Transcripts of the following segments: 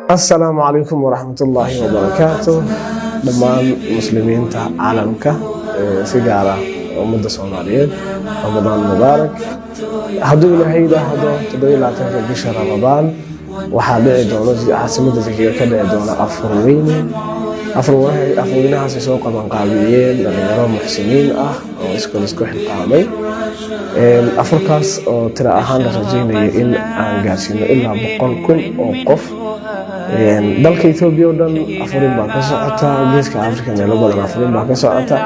Asalaamu calaykum waraxmatullaahi wabarakaatu. Dhammaan muslimiinta caalamka, si gaara ummadda Soomaaliyeed, Ramadaan mubaarak. Hadduu Ilaahay yidhaahdo, 27-ka bisha Ramadaan waxaa dhici doono caasimadda Jijiga ka dhici doona afur weyne. Afurweynahaasay soo qabanqaabiyeen dhalinyaro muxsiniin ah oo iskool isku xilqaamay. Afurkaas oo tira ahaan la rajaynayo in aan gaarsiino ilaa 100,000 oo qof. Dalka Etoobiya oo dhan afurin baa ka socota, Geeska Afrika meelo badan afurin baa ka socota.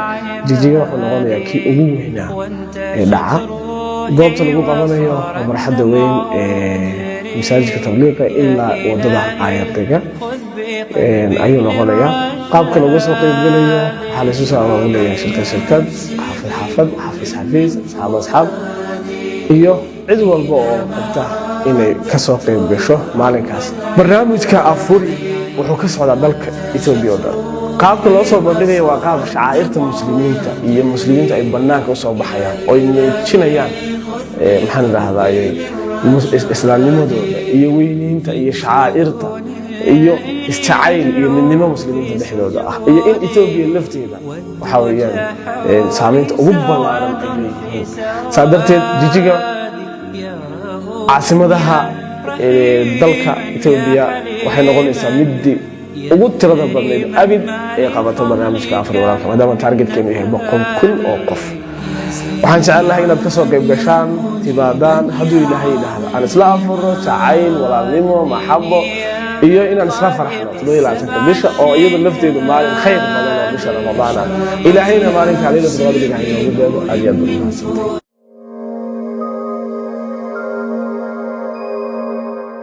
Jigjiga wuxuu noqonayaa kii ugu weynaa ee dhaca. Goobta lagu qabanayo waa barxadda weyn ee masaajidka Tabliiqa ilaa wadada Aayardiga ayuu noqonayaa. Qaabka lagu soo qeybgelayo, waxaa laysu soo abaabulaya shirkad shirkad, xaafad xaafad, xafiis xafiis, asxaab asxaab iyo cid walba oo qabta inay kasoo qeyb gasho maalinkaas. Barnaamijka afuri wuxuu ka socdaa dalka Etoobiya oo dhan. Qaabka loo soo bandhigaya waa qaab shacaa'irta muslimiinta iyo muslimiinta ay banaanka usoo baxayaan oo ay muujinayaan, maxaan idhahdaa, islaamnimadooda iyo weyniinta iyo shacaa'irta iyo isjacayl iyo midnimo muslimiinta dhexdooda ah, iyo in Etoobiya lafteeda waxaa weeyaan saameynta ugu ballaaran ay leeyihiin. Saa darteed, Jijiga, caasimadaha dalka Etoobiya, waxay noqonaysaa midii ugu tirada badnayd abid ee qabato barnaamijka afar walaalka, maadaama targetkeenu yahay 100,000 oo qof. Waxaan jecelnahay inaad kasoo qayb gashaan, timaadaan. Hadduu Ilaahay yidhaahdo, aan isla afurno jacayl, walaalnimo, maxabo iyo inaan isla farxno 27-ka bisha, oo iyadu lafteedu maalin khayr badan oo bisha Ramadaan ah. Ilaahayna maalinka Laylatul Qadriga ha inoogu deego. Aad iyo aad baad umahadsantay.